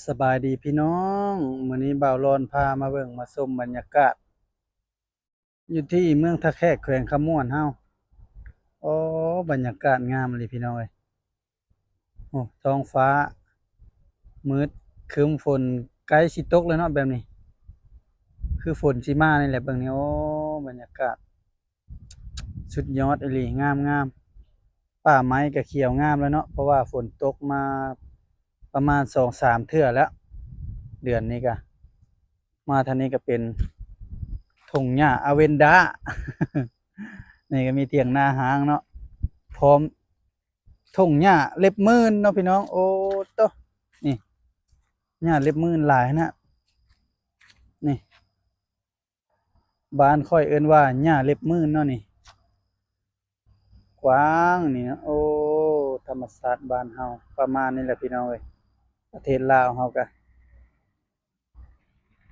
ສະບາຍດີພີ່ນ້ອງ, ມື້ນີ້ບ່າວລອນພາມາເບິ່ງມາຊົມບັນຍາກາດ ຢູ່ທີ່ເມືອງທ່າແຂກ ແຂວງຄຳມ່ວນເຮົາ. ໂອ້ ບັນຍາກາດງາມອີ່ຫຼີພີ່ນ້ອງເອີຍ. ໂອ້ ທ້ອງຟ້າມືດຄຶ້ມ, ຝົນໃກ້ຊິຕົກແລ້ວເນາະແບບນີ້, ຄືຝົນຊິມານີ້ແຫຼະ. ເບິ່ງນີ້ ໂອ້ ບັນຍາກາດສຸດຍອດອີ່ຫຼີ, ງາມໆ. ປ່າໄມ້ກໍຂຽວງາມແລ້ວເນາະ, ເພາະວ່າຝົນຕົກມາປະມານສອງສາມເທື່ອແລ້ວ ເດືອນນີ້ກະ. ມາທາງນີ້ກໍເປັນທົ່ງຫຍ້າອາເວັນດາ ນີ້ກໍມີຖຽງນາຮ້າງເນາະ ພ້ອມທົ່ງຫຍ້າເລັບໝື່ນເນາະພີ່ນ້ອງ. ໂອ້ໂຕ ນີ້ຫຍ້າເລັບໝື່ນຫຼາຍນະ. ນີ້ ບ້ານຂ້ອຍເອີ້ນວ່າຫຍ້າເລັບໝື່ນເນາະນີ້. ກວ້າງນີ້ນະ. ໂອ້ ທຳມະຊາດບ້ານເຮົາປະມານນີ້ແຫຼະພີ່ນ້ອງເອີຍ. ປະເທດລາວເຮົາກະ